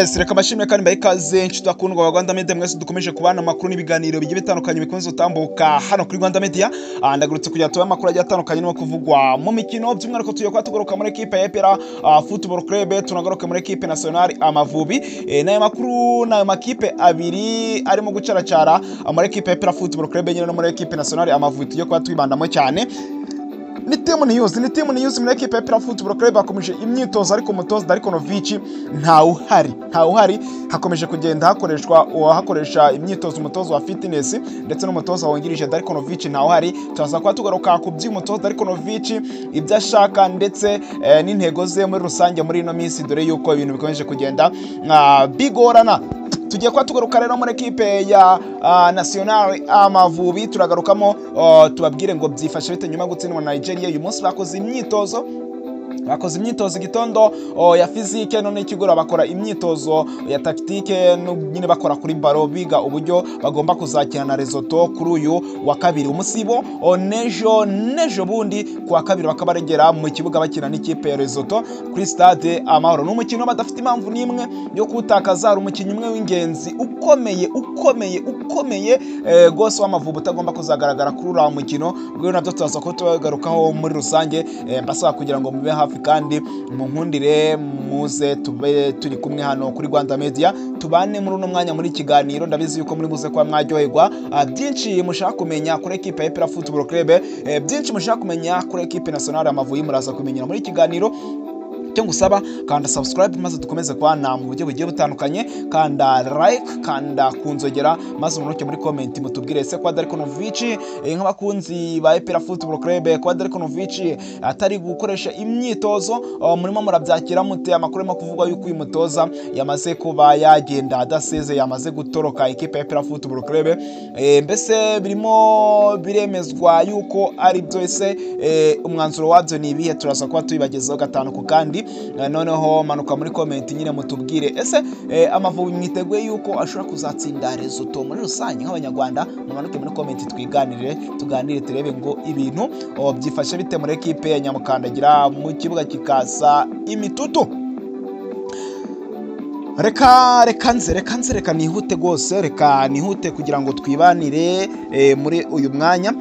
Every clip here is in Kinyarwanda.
Yes, reka mbashimire kandi mbahe ikaze inshuti bakundwa ba Rwanda Media mwese dukomeje kubana amakuru n'ibiganiro bigiye bitandukanye bikunze gutambuka hano kuri Rwanda Media. Ndagarutse kugira tubahe amakuru agiye atandukanye no kuvugwa mu mikino, by'umwihariko tugiye kuba tugaruka muri ekipe ya APR Football Club, tunagaruka muri ekipe nationale Amavubi. N'ayo makuru n'ayo makipe abiri arimo gucaracara muri ekipe ya APR Football Club nyine no muri ekipe nationale Amavubi tugiye kuba twibandamo cyane. Ni team news, ni team news muri ekipe ya APR Football Club bakomeje imyitozo, ariko umutoza Darko Novic ntawuhari. Hakomeje kugenda hakoreshwa hakoresha imyitozo umutoza wa fitness ndetse n'umutoza wungirije. Darko Novic ntawuhari. Turaza kuba tugaruka ku by'umutoza Darko Novic, ibyo ashaka ndetse n'intego ze muri rusange muri ino minsi, dore yuko ibintu bikomeje kugenda bigorana. Tugiye kuba tugaruka rero muri ekipe ya National Amavubi, turagarukamo tubabwire ngo byifashe bite nyuma yo gutsindwa na Nigeria. Uyu munsi bakoze imyitozo igitondo ya physique, none ikigoroba bakora imyitozo ya tactique, nyine bakora kuri ballon, biga uburyo bagomba kuzakina na Lesotho kuri uyu wa kabiri. Umusibo nejo bundi ku wa kabiri bakaba bagera mu kibuga bakina n'ikipe ya Lesotho kuri Stade Amahoro. Ni umukino badafite impamvu n'imwe yo kuwutakaza. Hari umukinnyi umwe w'ingenzi ukomeye ukomeye ukomeye rwose w'Amavubi utagomba kuzagaragara kuri uriya mukino. Ubwo rero nabyo turaza kuba tugarukaho muri rusange. Mbasaba kugira ngo mube hafi kandi munkundire muze tube turi kumwe hano kuri Rwanda Media, tubane muri uno mwanya muri kiganiro. Ndabizi yuko muri buze kuba mwaryoherwa. Byinshi mushaka kumenya kuri ekipe ya APR Football Club, byinshi mushaka kumenya kuri ekipe nationale Amavubi, muraza kumenyera muri kiganiro. Icyo ngusaba, kanda subscribe maze dukomeze kubana mu buryo bugiye butandukanye, kanda like, kanda kunzogera, maze umunuke muri comment mutubwire: ese kwa Darko Novic, nk'abakunzi ba APR Football Club, kwa Darko Novic atari gukoresha imyitozo, murimo murabyakira mute? Amakuru arimo kuvugwa yuko uyu mutoza yamaze kuba yagenda adaseze, yamaze gutoroka ikipe ya APR Football Club. Mbese birimo biremezwa yuko ari byo? Ese umwanzuro wabyo ni ibihe? Turaza kuba tubibagezaho gatanu ku kandi. Noneho manuka muri comment nyine mutubwire: ese Amavubi mwiteguye yuko ashobora kuzatsinda Lesotho muri rusange? Nk'abanyarwanda mumanuke muri comment twiganirire, tuganire, turebe ngo ibintu byifashe bite muri ekipe ya Nyamukandagira mu kibuga kikasa imitutu. Reka nze reka nihute rwose, reka nihute kugira ngo twibanire muri uyu mwanya.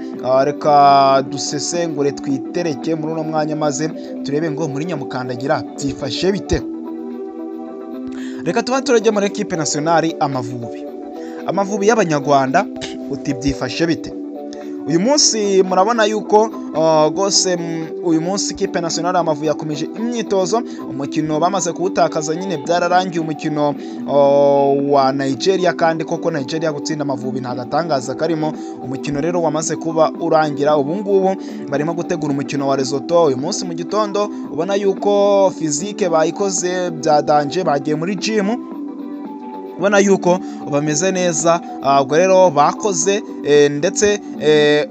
Reka dusesengure, twitereke muri uno mwanya maze turebe ngo muri Nyamukandagira byifashe bite. Reka tuba turajya muri ekipe nationale Amavubi, Amavubi y'abanyarwanda, uti byifashe bite uyu munsi? Murabona yuko rwose uyu munsi ikipe nationale Amavubi yakomeje imyitozo. Umukino bamaze kuwutakaza nyine, byararangiye, umukino wa Nigeria. Kandi koko Nigeria gutsinda Amavubi nta gatangaza karimo. Umukino rero wamaze kuba urangira, ubu ngubu barimo gutegura umukino wa Lesotho. Uyu munsi mu gitondo ubona yuko physique bayikoze bya danger, bagiye muri gym, ubona yuko bameze neza. Ubwo rero bakoze ndetse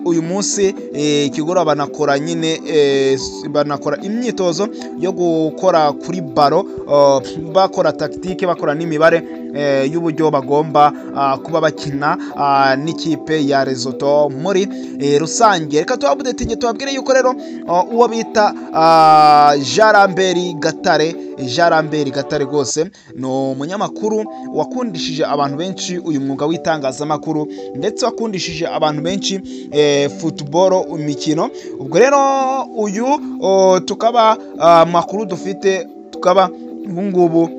uyu munsi ikigoroba banakora nyine banakora imyitozo yo gukora kuri ballon, bakora tactique, bakora n'imibare y'uburyo bagomba kuba bakina n'ikipe ya Lesotho muri rusange. Reka tubaupdatinge, tubabwire yuko rero uwo bita Jean Lambert Gatare, Jean Lambert Gatare rwose ni umunyamakuru wakundishije abantu benshi uyu mwuga w'itangazamakuru, ndetse wakundishije abantu benshi football, imikino. Ubwo rero uyu tukaba makuru dufite, tukaba ubu ngubu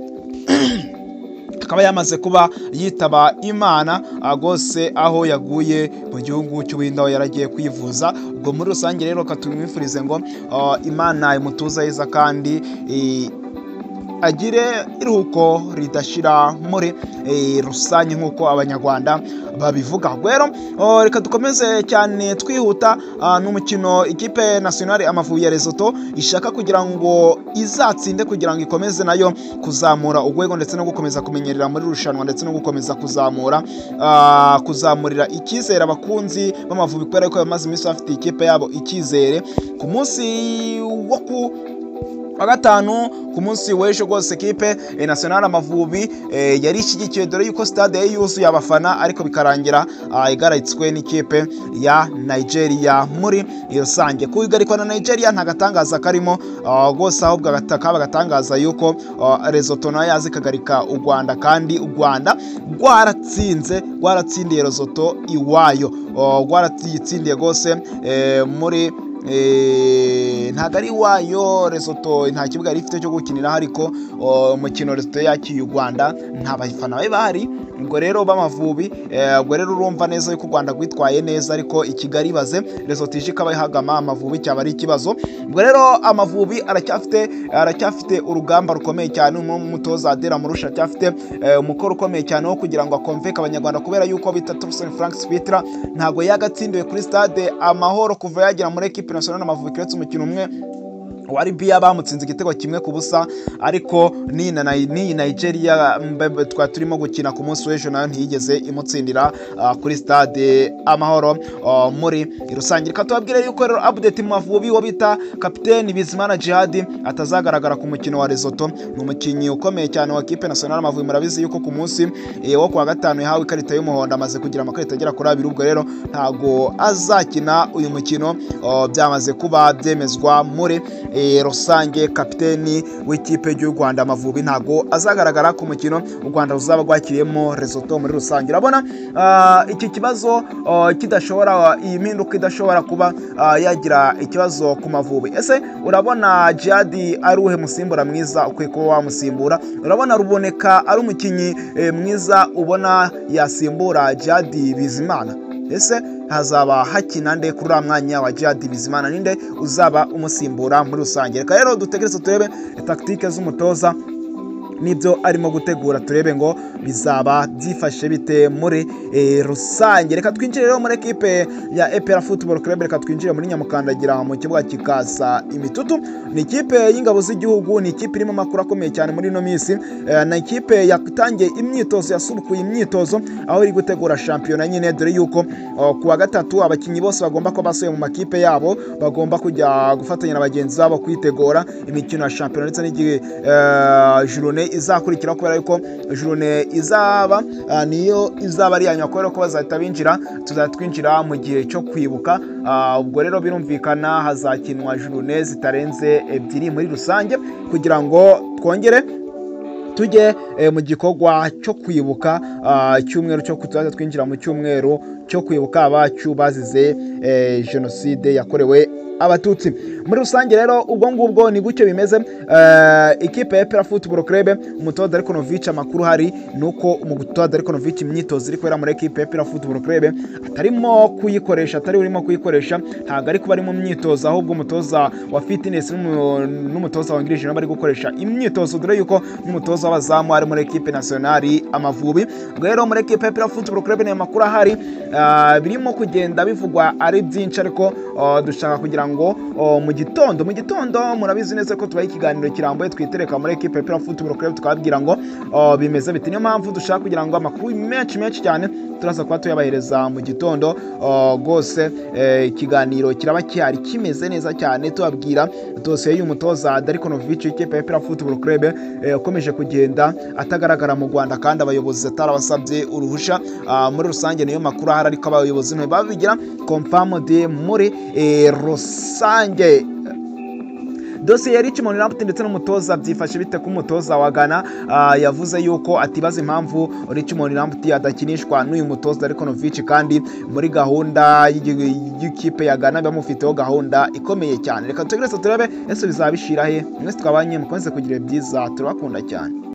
akaba yamaze kuba yitaba Imana rwose, aho yaguye mu gihugu cy'Ubuhinde aho yaragiye kwivuza. Ubwo muri rusange rero tumwifurize ngo Imana imutuze heza kandi agire iruhuko ridashira muri rusange nk'uko abanyarwanda babivuga. Rero reka dukomeze cyane twihuta n'umukino ikipe nationale Amavubi ya Lesotho ishaka kugira ngo izatsinde, kugira ngo ikomeze nayo kuzamura urwego ndetse no gukomeza kumenyerera muri rushanwa, ndetse no gukomeza kuzamurira icyizere abakunzi b'Amavubi, kubera ko bamaze iminsi bafite ikipe yabo icyizere. Ku munsi wo ku Wa gatanu, ku munsi w'ejo rwose, ekipe nationale Amavubi yari ishyigikiwe, dore yuko stade yari yuzuye abafana, ariko bikarangira igaritswe n'ikipe ya Nigeria muri rusange. Kuyigarikwa na Nigeria nta gatangaza karimo rwose, ahubwo kaba gatangaza yuko Lesotho nayo yaza ikagarika u Rwanda, kandi u Rwanda rwaratsinze, rwaratsindiye Lesotho iwayo, rwaratsindiye rwose muri ntabwo ari iwayo. Lesotho nta kibuga yari ifite cyo gukiniraho, ariko umukino Lesotho yakiye u Rwanda nta bafana bari bahari. Ubwo rero b'Amavubi, ubwo rero urumva neza yuko u Rwanda rwitwaye neza, ariko i Kigali ibaze Lesotho ije ikaba ihagama Amavubi, cyaba ari ikibazo. Ubwo rero Amavubi aracyafite urugamba rukomeye cyane. Umutoza Adel Amrouche aracyafite umukoro ukomeye cyane wo kugira ngo akonveke Abanyarwanda, kubera yuko bita Toolson Frank Spittler ntabwo yagatsindiwe kuri Stade Amahoro kuva yagera muri ekipe nationale Amavubi, keretse umukino umwe wa Libya bamutsinze igitego 1-0. Ariko n'iyi Nigeria twa turimo gukina ku munsi w'ejo nayo ntiyigeze imutsindira kuri Stade Amahoro muri rusange. Reka tubabwire yuko rero update mu Mavubi, wo bita kapiteni Bizimana Djihad atazagaragara ku mukino wa Lesotho. Ni umukinnyi ukomeye cyane wa kipe nationale Amavubi. Murabizi yuko ku munsi wo kuwa gatanu yahawe ikarita y'umuhondo, amaze kugira amakarita agera kuri 2. Ubwo rero ntago azakina uyu mukino, byamaze kuba byemezwa muri rusange. Kapiteni w'ikipe y'u Rwanda Amavubi ntago azagaragara ku mukino u Rwanda ruzaba rwakiriyemo Lesotho muri rusange. Urabona iki kibazo kidashobora, iyi mpinduka idashobora kuba yagira ikibazo ku Mavubi. Ese urabona Djihad ari uhe musimbura mwiza ukwiye kuba wamusimbura? Urabona Ruboneka ari umukinnyi mwiza ubona yasimbura Djihad Bizimana? Ese hazaba hakina nde kuri uriya mwanya wa Djihad Bizimana? Ninde uzaba umusimbura muri rusange? Reka rero dutegereze turebe tactique z'umutoza nibyo arimo gutegura, turebe ngo bizaba byifashe bite muri rusange. Reka twinjire rero muri ekipe ya APR Football Club. Reka twinjire muri Nyamukandagira mu kibuga kikasa imitutu. Ni ikipe y'ingabo z'igihugu, ni ikipe irimo amakuru akomeye cyane muri ino minsi. Ni ikipe yatangiye imyitozo, yasubukuye imyitozo, aho iri gutegura shampiyona nyine, dore yuko ku wa gatatu abakinnyi bose bagomba kuba basuye mu makipe yabo, bagomba kujya gufatanya na bagenzi babo kwitegura imikino ya shampiyona ndetse n'igihe journée izakurikira, kubera yuko journée izaba niyo izaba ari iya, kubera ko bazahita binjira, tuzahita twinjira mu gihe cyo kwibuka. Ubwo rero birumvikana hazakinwa journée zitarenze 2 muri rusange, kugira ngo twongere tujye mu gikorwa cyo kwibuka, icyumweru cyo tuzajya twinjira mu cyumweru cyo kwibuka abacu bazize jenoside yakorewe Abatutsi muri rusange. Rero ubwo ngubwo ni gutyo bimeze. Ikipe ya APR Football Club, umutoza Darko Novic, amakuru hari nuko umutoza Darko Novic imyitozo iri kubera muri ekipe ya APR Football Club atarimo kuyikoresha, atari urimo kuyikoresha, ntabwo ari kuba ari mu myitozo, ahubwo umutoza wa fitness n'umutoza wungirije nabo bari gukoresha imyitozo, dore yuko n'umutoza w'abazamu ari muri ekipe nationale Amavubi. Ubwo rero muri ekipe ya APR Football Club ni amakuru ahari, birimo kugenda bivugwa ari byinshi, ariko dushaka kugira ngo mu gitondo murabizi neza ko tubaha ikiganiro kirambuye, twitereka muri ekipe ya APR Football Club, tukababwira ngo bimeze biti. Niyo mpamvu dushaka kugira ngo amakuru menshi menshi cyane turaza kuba tuyabahereza mu gitondo rwose. Ikiganiro kiraba gihari kimeze neza cyane, tubabwira dosiye y'umutoza Darko Novic w'ikipe ya APR Football Club, ukomeje kugenda atagaragara mu Rwanda kandi abayobozi atarabasabye uruhusha muri rusange. Niyo makuru ahari, ariko abayobozi ntibabigira confirmed muri rusange. Dosiye ya Richmond Lamptey ndetse n'umutoza byifashe bite? Ku mutoza wa Ghana yavuze yuko atibaza impamvu Richmond Lamptey adakinishwa n'uyu mutoza Darko Novic, kandi muri gahunda y'ikipe ya Ghana bamufiteho gahunda ikomeye cyane. Reka tutegereze turebe ese bizaba bishira he. Mwese twabanye, mukomeze kugira byiza, turabakunda cyane.